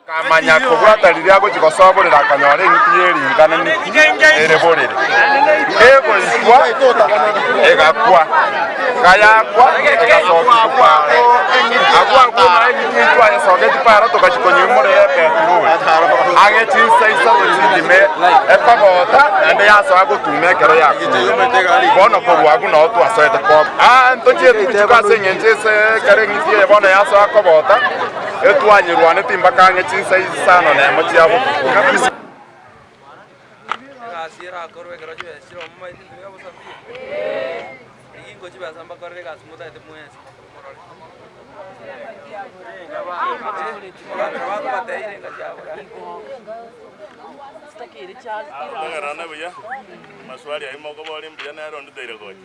Akamanya kobwata riria agochia gosoa borere akanyora eng'iti y'eringananeti ere borere, egoitwa egakwa, kayakwa egasokia paara. Agwo agwo nao eng'iti yaito ayesogeti paara togachia konyeumorera epeturoli ang'e chinsa isato chingima ekobota naende yasoa gotuma ekero yakure. Bono korwa agwo nao twasoete koba. Aa ntochieti botuko ase eng'encho ase ekero eng'iti eye bono yasoa kobota. Etwanyerwaneti mpaka ang'e chinsa isano nemo chia botuko. Egasi erakorwe ekero chibesa chire omomaete intwe iga bosa mbuya. Rigia inko chibesa mbakorere egasi motagete mwensi morore. Omogambero bakobateire enga chiabora. Totegererane buya, amaswali ayio mokoboria mbuya nere onditeire gocha.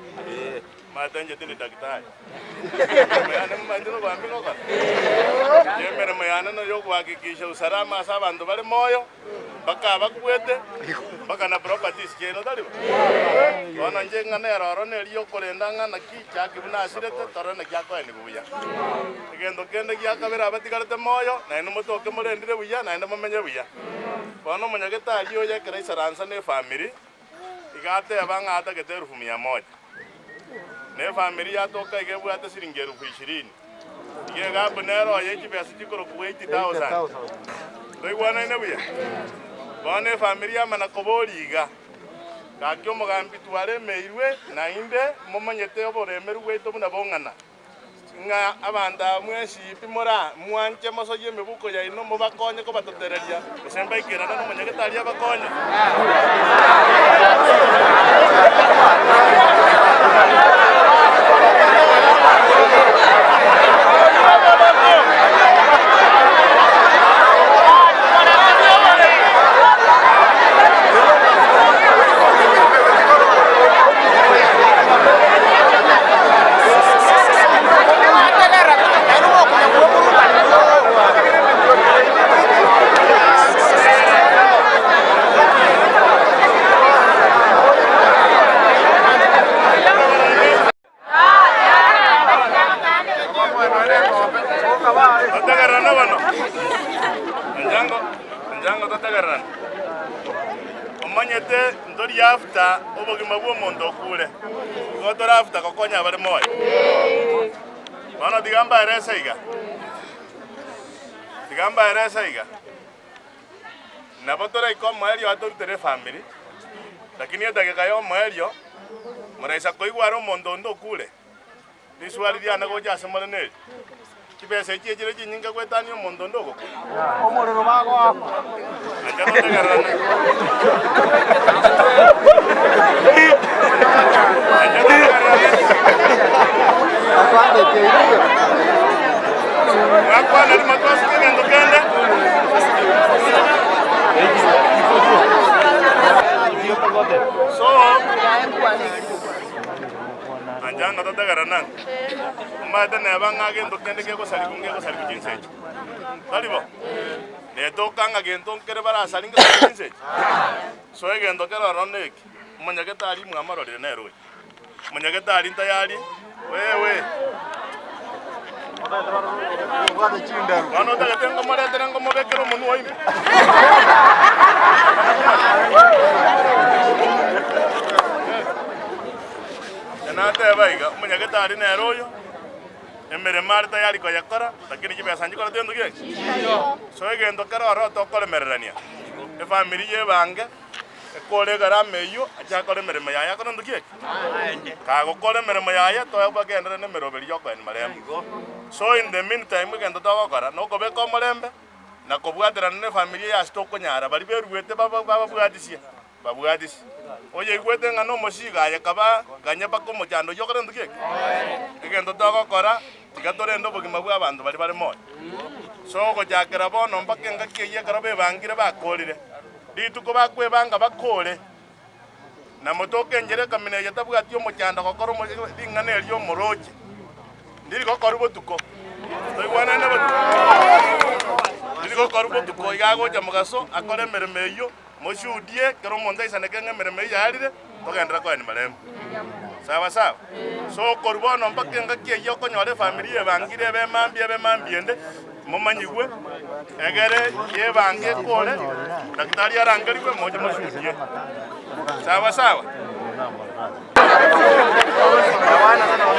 Omanyete inche tindi daktari. Emeremo yane momanyete noboambi ngokora? Inche emeremo yane noyogohakikisha usalama ase abanto bare moyo, mpaka abakwete, mpaka na properties chiaino tari bo? Bono inche ing'ana ere oro neri yokorenda ng'a naki Jackie buna asirete, torore naki akoenigwa buya. Egento kende gia kabere abatigarete moyo, naende motoke morendire buya, naende momenye buya. Bono omonyagetari oyo ekero aisaransa na efamiri, Iga ateba ng'a atagete elufu mia moja, na efamiri yatoka iga ebwate siringi elufu ishirini. Iga egabu nere oye chibesa chikorokwa 80,000. Ntoigwanaine buya? Bono efamiri yamana koboria iga, Gaki omogambi twaremeirwe, naende momanyete oboremeru bwaito buna bong'ana. Ng'a abanto aba mwensi timora mwanche mosoyie emebuko yaino mobakonye kobatotereria, gose mbaikerane nomonyagetari abakonye. Totegererane bono, Onyango, Onyango totegererane. Omanyete ntori after obogima bw'omonto okure. Igo tore after gokonya abare moyo. Bono tiga mbaerese iga, tiga mbaerese iga, nabo toraike omoerio atorutere efamiri, lakini edageka ya omoerio, moraisa koigwa are omonto onde okure, Riswali riane gocha ase more neri, Chibesa echi echire chinyinge goetania omonto onde ogokwa? Omorero bagoakwa. Ancha totegererane. Ancha totegererane. Mwakwana rimo twasuka egento kende. So, Ancha ng'a totegerane ang'e. Omanyete neba ng'a gento kende kegosarigwa ngegosarigwa chinsa echi. Tari bo? Netoka ng'a gento nkere barasari ngesarigwe chinsa echi. So egento kere ororo neke, omonyagetari mwamororire nere oyo. Omonyagetari ntayari, wewe. Bono otagete ngomoretere ngomobekere omonwa oime. Nateba iga, omonyagetari nere oyo, emeremo are tayari koyekora, lakini chibesa nchikorete gento ki? So egento kere ororo tokoremererania, efamiri yebange, ekore egarama eyio, ache akore emeremo yaye akore gento ki eke? Kagokora emeremo yaye, tobagenderere na emeroberi ya okoenia marembe. So in the meantime egento togokora, nokobeka omorembe, na kobwaterana na efamiri eye ase tokonyara, baria beruete bababwatisie. Babwatisi, oyoigwete ng'a nomosiigo aye kaba ganya mpaka omochando oyio okore gento ki eke? Egento togokora, tiga torende obogima bw'abanto baria bare moyo. So ogochakera bono mpaka engaki eyio ekero bebangire bakorire, rituko bakwebanga bakore, na motoke enchera ekamina eye tabwati omochando gokora omo ring'ana erio omoroche, ndiri gokorwa botuko, toigwanane botuko, ndiri gokorwa botuko iga agocha mogaso akore emeremo eyio. Moshuhudie kera omonto aisaneke ng'a emeremo eyio yaarire, togenderere koenia marembe. Sawa sawa? So okorwa bono mpaka engaki eyio okonyora efamiri ebangire ebe mambia ebe mambia ende, momanyigwe. Egere yebange ekore, daktari arangerigwe moche mosukie. Sawa sawa.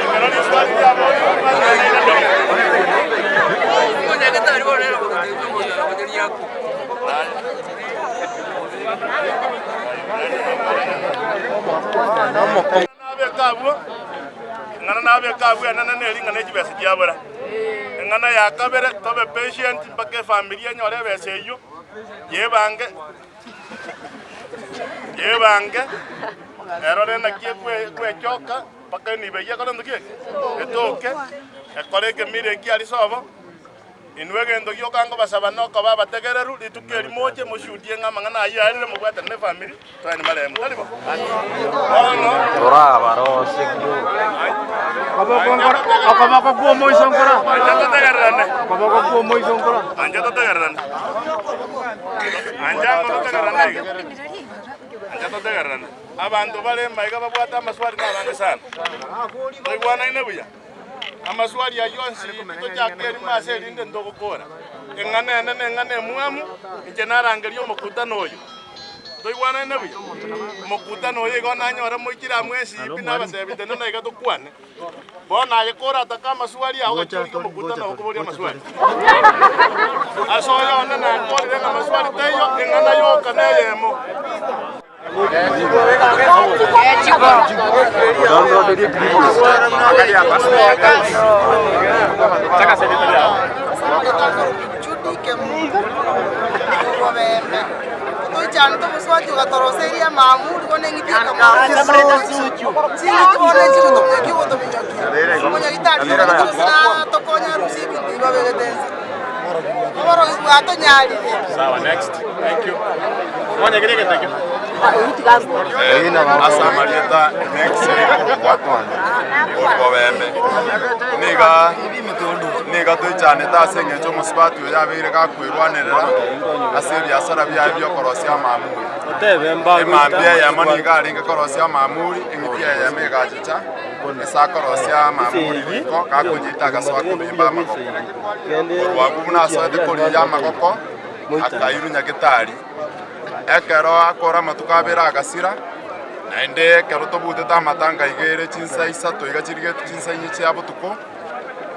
Ekero riswali riaborigwe, mwanyageire Omonyagetari bono nere ogotebi omonto aragoteria akwe. Nabeke abwo, eng'ana nabeke abwo enene neri ng'a ne chibesa chiabora. Eng'ana ya kabere, tobe patient mpaka efamiri enyore ebesa eyio, yebange, yebange, erore naki ekwe ekwechoka mpaka enibo eyio ekore ntoki eke? Etoke, ekore ekemira ekia risobo. Inwe egento gioka nkobasaba nokoba abategereru, rituko eri moche moshuhudie ng'a amang'ana ayio arire mobwatane nefamiri, toene maremo, tari bo? Bono Okoboko kw'omoiso nkora. ancha totegererane, Okoboko kw'omoiso nkora. ancha totegererane, ancha amo totegererane iga, ancha totegererane. Abanto bare maiga babwate amaswali nabange sana, toigwanaine buya? Amaswali ayio onsi titochaka erimo ase erinde ntogokora. Eng'ana ene neng'ana emwamu, inche narangerie omokutano oyo. Toigwanaine buya? Omokutano oyo igo nanyore moikire amo esiipi nabatebi tenena iga tokwane. Bono aye koratake amaswali ao gachia orike omokutano oyo okoboria amaswali. Ase oyo one nakorire ng'a maswali taiyo, eng'ana yoka neyemo. Ase amarieta Orobembe niga niga toichanete ase eng'encho omosubati oyo abeire gakwerwanerera ase ebiasara biaye biokorosia amamuri. Emambia eyemo nigo arenge korosia amamuri, eng'iti eyemo egachicha ase akorosia amamuri riko gakonyeita agasoa kobimba amagoko. Korwa abwo buna asoete korigia amagoko, akairwa nyagetari. Ekero akora amatuko abere agasira, naende ekero tobutete amatanga iga ere chinsa isato iga chirigetie chinsa inye chia botuko,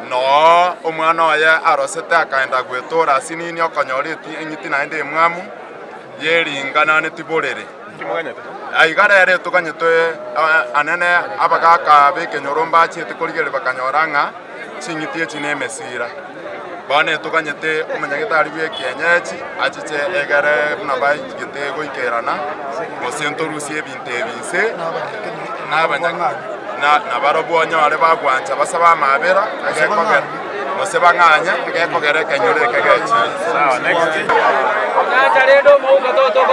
noo omwana oye arosete akaenda goetora asinini okonyora eti eng'iti naende emwamu yering'ananeti borere. Aiga rero etoganyete anene abagaka b'ekenyoro mbachiete korigereria bakanyora ng'a ching'iti echi nemesira. Bono etoganyete omonyagetari bw'ekienyeji achiche egere buna baigete goikerana, gose ntorusie ebinto ebi inse, nabarobwo onyore bagwancha basabe amabera, egekogera gose bang'anye, egekogera ekenyoro eke gechire. Onyancha rende omouko toto.